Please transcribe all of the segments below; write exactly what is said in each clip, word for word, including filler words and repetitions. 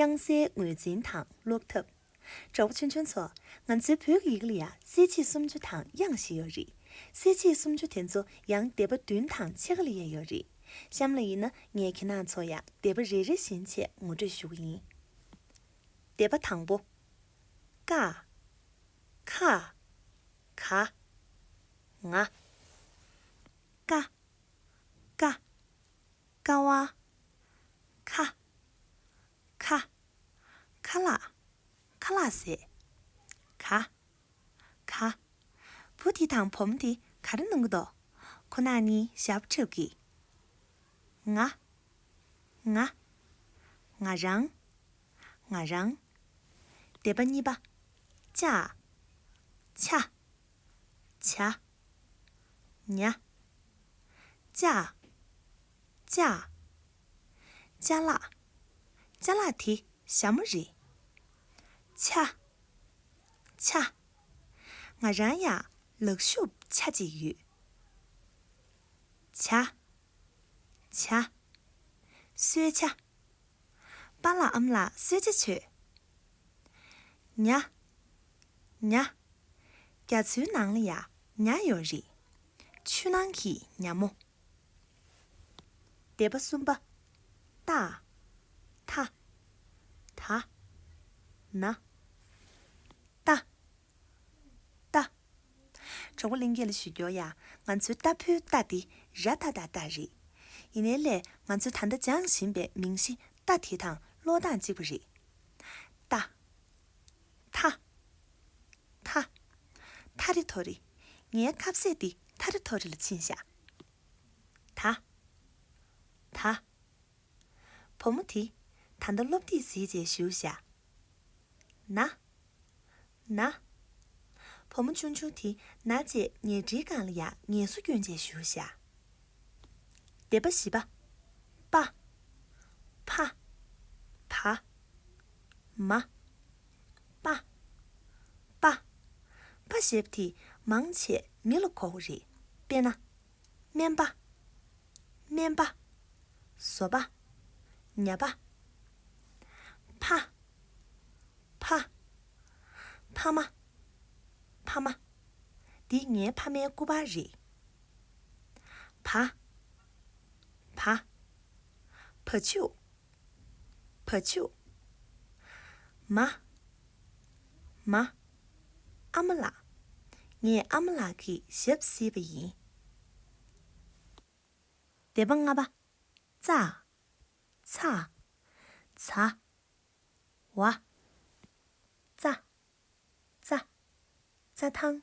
དབྱངས་གསལ་ངོས་འཛིན་དང་ཀློག་ཐབས། གྲོགས་པོ་ཆུང་ཆུང་ཚོ། ང་ཚོའི་བོད་ཀྱི་ཡི་གེ་ལ་ཡང་གསལ་བྱེད་སུམ་ཅུ་དང་དབྱངས་བཞི་ཡོད་རེད། གསལ་བྱེད་སུམ་ཅུ་དེ་ཚོ་ཡང་སྡེ་པ་བདུན་དང་ཕྱེད་ཀ་ལ་ཡང་ཡོད་རེད། གཤམ་ལ་ཡིན་ན་ངས་ཁྱེད་རང་ཚོ་ཡང་སྡེ་པ་རེ་རེ་བཞིན་བྱས་ངོ་སྤྲོད་ཞུ་གི་ཡིན། སྡེ་པ་དང་པོ། ཀ། ཁ། ག། ང་། ཀ། ཀ། ཀ་བ། ཁ། ཁ། ཁ་ལག་ཁ་ལག་ཟེར། ག། ག། བུ་དེ་དང་བུ་མོ་དེ་ག་རེ་གནང་གི་འདུག་ཁོ་ན་གཉིས་ཞབས་འཁྲབ་ཀྱི། ང་། ང་། ང་རང་། ང་རང་། སྡེ་པ་གཉིས་པ། ཅ། ཆ། ཇ། ཉ། ཅ། ཅ། ཅ་ལག་ཅ་ལག་དེ་ཞྭ་མོ་རེད། ཆ། ཆ། ང་རང་ཡང་ལག་ཤུབས་ཆ་གཅིག་ཡོད། ཇ། ཇ། གསོལ་ཇ། པཱ་ལགས་ཨ་མ་ལགས་གསོལ་ཇ་མཆོད། ཉ། ཉ། རྒྱ་མཚོའི་ནང་ལ་ཡང་ཉ་ཡོད་རེད། ཆུ་ནང་གི་ཉ་མོ། སྡེ་པ་གསུམ་པ། ཏ། ཐ། ད། ན། ཏ། ཏ། གྲོགས་པོ་ལྷན་རྒྱས་ལ་ཞུ་རྒྱུ་ཡ། ང་ཚོའི་ཏ་བུའི་ཏ་དེ་ར་ཏ་ཏ་ཏ་རེད། ཡིན་ནའི་ལས་ང་ཚོས་ད་ལྟ་སྦྱངས་བཞིན་པའི་མིང་གཞི་ཏ་དེ་དང་ཀློག་སྟངས་གཅིག་པ་རེད། ཏ། ཐ། ཐ། ཐ་རི་ཐོ་རི། ངའི་ཁ་ཟས་དེ་ཐ་རི་ཐོ་རི་ལ་ཕྱིན་ཤག་ད། ད། བུ་མོ་དེ་ད་ལྟ་སློབ་དེབ་གཟིགས་བྱས་བཞུགས་ཤག་ན། ན། བུ་མོ་ཆུང་ཆུང་དེ་ན་བཅས་ཉལ་ཁྲིའི་སྒང་ལ་ཡང་ངལ་གསོ་སྐྱོན་བྱས་བཞུགས་ཤག་སྡེ་པ་བཞི་པ། པ། ཕ། བ། མ། པ། པ། པ་ཞེས་པ་དེ་མང་ཆེ་མི་ལ་གོ་གི་རེད། དཔེར་ན། སྨན་པ། སྨན་པ། བཟོ་པ། ཉ་པ། ཕ། ཕ། ཕ་མ། ཕ་མ། འདི་ངའི་ཕ་མའི་སྐུ་པར་རེད། བ། བ། བ་ཕྱུགས། བ་ཕྱུགས། མ། མ། ཨ་མ་ལགས། ངས་ཨ་མ་ལགས་ཀྱི་ཞབས་བསིལ་བ་ཡིན། སྡེ་པ་ལྔ་པ། ཙ། ཚ། ཚ། བ། ཙ། ཙ། རྩྭ་ཐང་།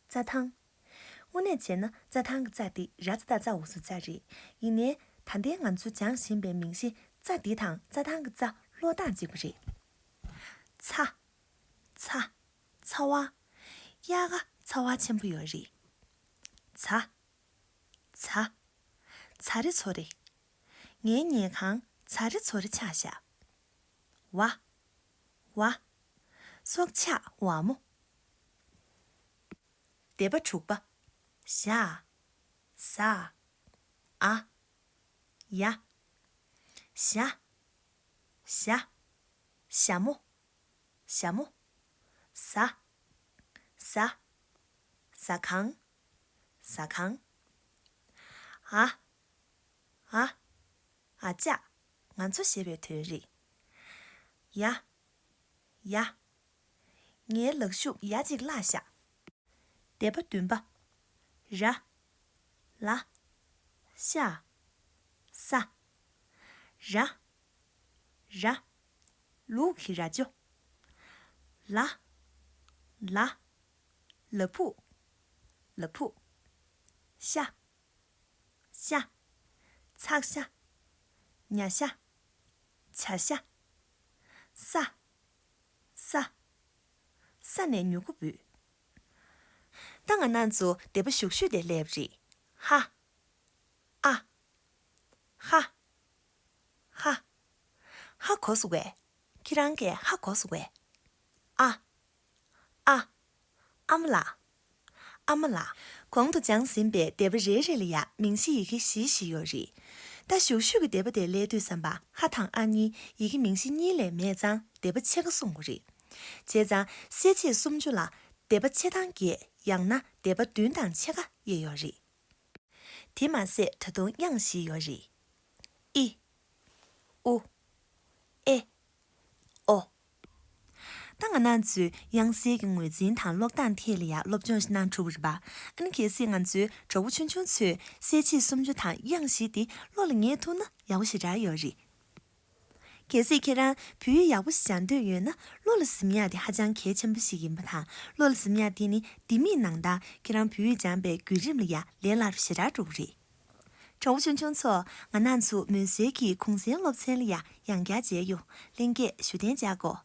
རྩྭ་ཐང་། དངོས་གནས་བྱས་ན་རྩྭ་ཐང་གི་རྩྭ་དེ་ར་ཙ་ད་ཙ་འོ་སོ་ཙ་རེད། ཡིན་ནའི་ད་ལྟའི་ང་ཚོ་སྦྱངས་བཞིན་པའི་མིང་གཞི་རྩྭ་འདི་དང་རྩྭ་ཐང་གི་རྩྭ་ཀློག་སྟངས་གཅིག་པ་རེད། ཚ། ཚ། ཚ་བ། དབྱར་ཁ་ཚ་བ་ཆེན་པོ་ཡོད་རེད། ཛ། ཛ། ཛ་རེ་ཚོ་རེ། ངའི་ཉལ་ཁང་ཛ་རེ་ཚོ་རེ་ཆགས་ཤག་ཝ། ཝ། སྲོག་ཆགས་ཝ་མོ། སྡེ་པ་དྲུག་པ། ཞ། ཟ། ཨ། ཡ། ཞ། ཞ། ཞ་མོ། ཞ་མོ། ཟ། ཟ། ཟ་ཁང་། ཟ་ཁང་། ཨ། ཨ། ཨ་ཅག་ང་ཚོ་ཞེས་པའི་དོན་རེད། ཡ། ཡ། ངའི་ལག་ཤུབས་ཡ་གཅིག་བརླག་ཤག་སྡེ་པ་བདུན་པ། ར། ལ། ཤ། ས། ར། ར། ལུག་གི་རྭ་ཅོ། ལ། ལ། ལ་ཕུག་ལ་ཕུག་ཤ། ཤ། ཚག་ཤ། ཉ་ཤ། བྱ་ཤ། ས། ས། ས་ནས་མྱུ་གུ་འབུས། ད་ང་རང་ཚོ་སྡེ་པ་ཞུགས་ཞུགས་དེ་སླེབས་རེད། ཧ། ཨ། ཧ། ཧ། ཧ་གོ་སོང་བས། ཁྱེད་རང་གིས་ཧ་གོ་སོང་བས། ཨ། ཨ། ཨ་མ་ལགས། ཨ་མ་ལགས། གོང་དུ་སྦྱངས་ཟིན་པའི་སྡེ་པ་རེ་རེ་ལ་ཡང་མིང་གཞི་ཡི་གེ་བཞི་བཞི་ཡོད་རེད། ད་ཞུགས་ཤོས་ཀྱི་སྡེ་པ་དེ་སླེབས་དུས་ཙམ་པ་ཧ་དང་ཨ་གཉིས་ཡི་གེ་མིང་གཞི་གཉིས་ལས་མེད་ཙང་སྡེ་པ་ཕྱེད་ཀ་གསུང་དགོས་རེད། བྱས་ཙང་གསལ་བྱེད་སུམ་ཅུ་ལ་སྡེ་པ་ཕྱེད་དང་བརྒྱད། ཡང་ན་སྡེ་པ་བདུན་དང་ཕྱེད་ཀ་དབྱེ་ཡོད་རེད། དེ་མ་ཟད་ད་དུང་དབྱངས་བཞི་ཡོད་རེད། ཨི། ཨུ། ཨེ། ཨོ། ད་ང་རང་ཚོས་དབྱངས་གསལ་གྱི་ངོས་འཛིན་དང་ཀློག་སྟངས་ཐད་ལ་ཡང་སློབ་སྦྱོང་ཞིག་གནང་ཐུབ་པ་རེད་པ། ཨ་ནི་གལ་སྲིད་ང་ཚོའི་གྲོགས་པོ་ཆུང་ཆུང་ཚོས་གསལ་བྱེད་སུམ་ཅུ་དང་དབྱངས་བཞི་དེ་བློ་ལ་ངེས་ཐུབ་ན་ཡག་པོ་ཞེ་དྲག་ཡོད་རེད། གལ་སྲིད་ཁྱེད་རང་བོད་ཡིག་ཡག་པོ་ཞིག་སྦྱང་འདོད་ཡོད་ན་བློ་ལ་ཟིན་ཡག་དེ་ཧ་ཅང་གལ་ཆེན་པོ་ཞིག་ཡིན་པ་དང་། བློ་ལ་ཟིན་ཡག་དེ་ནི་ལྡེ་མིག་ནང་ལྟར་ཁྱེད་རང་བོད་ཡིག་སྦྱངས་པའི་བརྒྱུད་རིམ་ལ་ཡང་ལས་སླ་རུ་ཞེ་དྲག་འགྲོ་གི་རེད། གྲོགས་པོ་ཆུང་ཆུང་ཚོ། ང་རང་ཚོ་མུན་སེལ་གྱི་གུང་སེང་སློབ་ཚན་ལ་ཡང་ཡང་བསྐྱར་མཇལ་ཡོང་། ལྷན་རྒྱས་བཞུགས་གདན་འཇགས་དགོས།